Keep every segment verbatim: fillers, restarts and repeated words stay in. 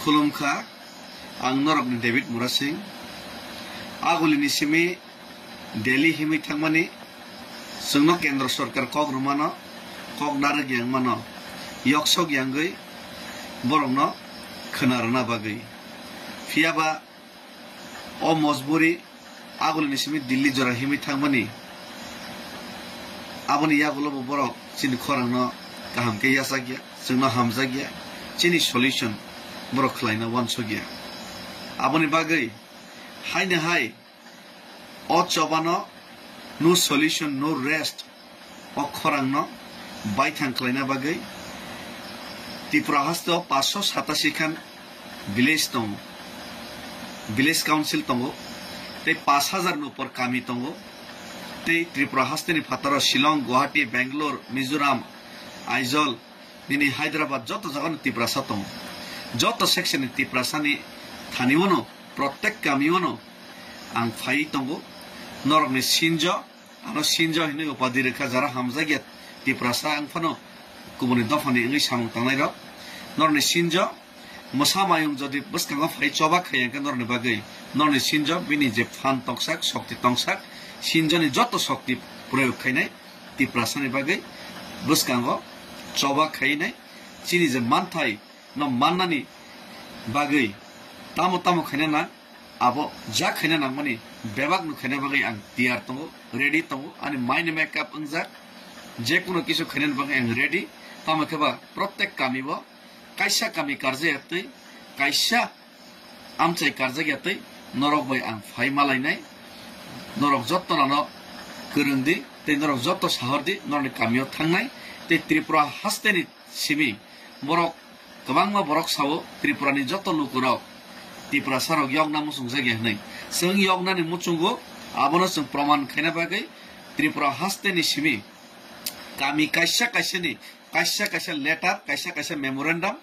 Khulumkha, ang norokni David Murasing. Agulini simi Delhi himwi thangmani, chwngno Kendra Sorkar kok rwmano, kok narwk yang mano, yoksok yangwi borokno khwna rwna bagwi. Phiyaba o mojburi agulini simi Delhi jora himwi thangmani. Aboni yagulo bo borok chini khorangno kaham khe yachakya, chwngno hamjakya, chini solution borok khlaina wansukya. Aboni bagwi haino hai o chobano no solution, no rest o khorangno baithang khlaina bagwi Tripura hasteo paanch sho satashi khan village tongo, village council tongo, tei paanch hajar ni upor kami tongo, tei Tripura hasteni phataro Shillong, Guwahati, Bangalore, Mizoram, Aizawl, nini Hyderabad joto jagano Tiprasa tongo. Joto section ni Tiprasani thani wano, protek kami wano ang phai tongo. Norokni sinjo, ano sinjo hinwi upadi rwkha, jara hamjakya Tiprasa ang phano kubuni dophani wngwi samung tangnairok. Norokni sinjo, mwsa mayung jodi bwskango phai choba khai hwnkhe norokni bagwi, norokni sinjo bini je phan tongsak, shokti tongsak, sinjoni joto shokti proyog khainai Tiprasani bagwi bwskango choba khainai. Chini je manthai no mannani bagwi tamo tamo khaina nang, abo ja khaina nangmani bebak no khaina bagwi ang tiyar tongo, ready tongo, ani mind makeup wngjak, je kuno kisu khaina bagwi ang ready. Tamo khe ba protek kami o kaisa kami karjak ya twi, kaisa amchai karjak ya twi norok bai ang phai malainai. Norok jotto nano kwrwng di tei norok jotto sahor di, norokni kamio thangnai. Tei Tripura hasteni simi borok, kwbangma borok sao Tripurani jotto lukurok Tiprasarok yokna muchungjak ya hwnwi. Chwng yoknani muchungo, abono chwng proman khaina bagwi Tripura hasteni simi kami kaisa kaisani kaisa kaisa letter, kaisa kaisa memorandum,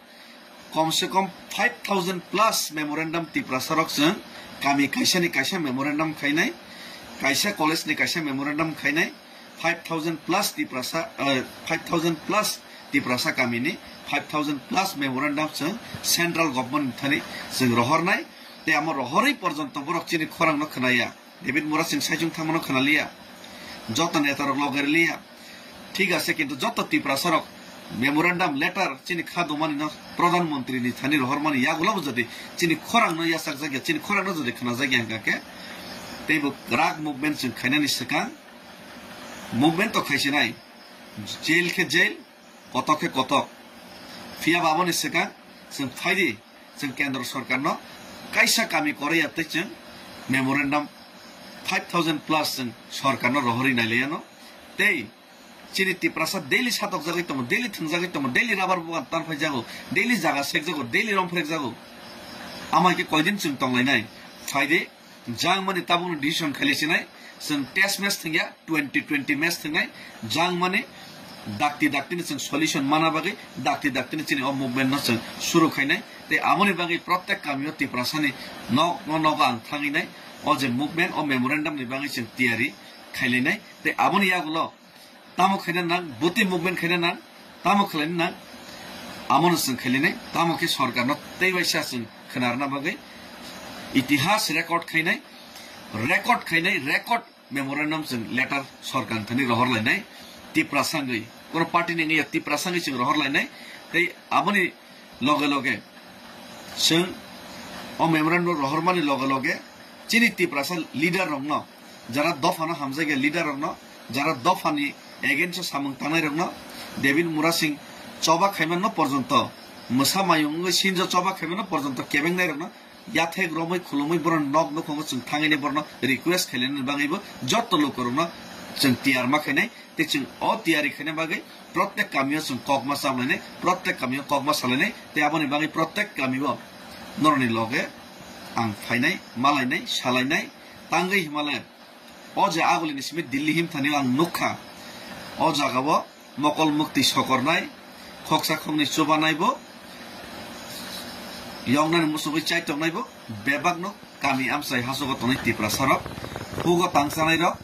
kom se kom five thousand plus memorandum Tiprasarok chwng kami kaisani kaisa memorandum khainai, kaisa college ni kaisa memorandum khainai, five thousand plus Tiprasa, eh, five thousand plus Tiprasa kamini five thousand plus memorandum chwng central government ni thani chwng rohornai, tei amo rohorwi porjonto borok chini khorangno khwnaya. David Murasing saichung thangmano khwnaliya, joto netarok loge riliya. Thik ase, kintu joto Tiprasarok memorandum letter chini kha dumani no Pradhan Mantri ni thani rohormani yagulo bo jodi chini khorangno yachakjakya, chini khorangno jodi khwnajakya hwnkha khe, teibo kwrak movement chwng khainani swkang, movement to khaisinai, jail khe jail, kotok khe kotok. Phiya ba aboni swkang chwng phaidi, chwng Kendra Sorkarno kaisa kami koroi ya tei chwng memorandum five thousand plus chwng Sorkarno rohorwi nailaiano. Tei chini Tiprasa daily satokjagwi tongo, daily thwngjagwi tongo, daily rubber bugan tanphaijago, daily jaga sekjago, daily romphrekjago. Amai khe koidin chwng tonglainai? Phaidi, jang mani tabukno decision khailaisinai, chwng test match thwngya, twenty twenty match thwngnai, jang mani dakti daktini chwng solution mana bagwi, dakti daktini chini o movement no chwng suru khainai, tei aboni bagwi protek kamio Tiprasani nok no nogo ang thangwi nai, o je movement, o memorandum ni bagwi chwng tiyari khailainai, tei aboni yagulo tamo khaina nang, bwtwi movement khaina nang, tamo khlaina nang, amono chwng khailainai, tamo khe sorkarno tei waisa chwng khwnarna bagwi itihas record khainai, record khainai, record memorandum chwng letter sorkar thani rohor lainai, Tiprasa wngwi, kono party ni wngya, Tiprasa wngwi chwng rohor lainai, tei aboni loge loge chwng o memorandum rohormani loge loge chini Tiprasa leader rokno, jara dophano hamjakya leader rokno, jara dophani against o samung tangnai rokno, David Murasing choba khaimano porjonto, mwsa mayung wngwi sinjo choba khaimano porjonto kebengnai rokno yathek romwi khulumwi borok nok nukhungo chwng thangwi borokno request khailani bagwibo joto lukurokno chwng tiyar ma khainai. Tei chwng o tiyari khaina bagwi protek kamio chwng kokma chablainai, protek kamio kokma salainai, tei aboni bagwi protek kamio norokni loge ang phainai, malainai, salainai, tangwi himale o je agulini simi Delhi himthanio ang nukha. O jagao mokol mukti sokornai, khoksa khoknwi chubanaibo, yoknani muchungwi chaitoknaibo, bebakno kami amchai hasogo tongnai Tiprasarok, hugo tangchanairok,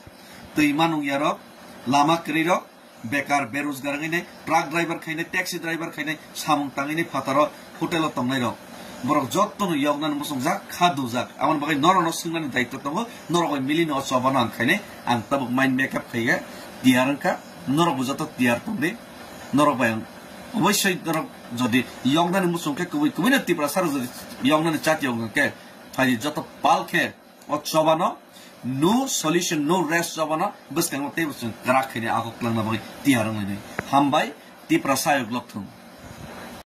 twi manungyarok, lama kwrwirok, bekar, berojgar wngwi nai, truck driver khainai, taxi driver khainai, samung tangwi nai phataro, hotel o tongnai rok. Borok jotono yoknani muchungjak, kha dujak. Aboni bagwi norokno swngnani daitto tongo, norok bai milino o chobano ang khainai. Ang tabuk mind make up khaiya, tiyar wngkha, norokbo joto tiyar tongdi. Norok bai ang oboisoi norok jodi yoknani muchung khe kubui kubuino Tiprasa rok jodi yoknani chat yokna khe, phaidi joto pal khe o chobano no solution, no rest chobano bwskango teibo chwng kwrak khainai, ahok twlangna bagwi tiyar wnglainai. Hambai, Tiprasa ayuk lokthung.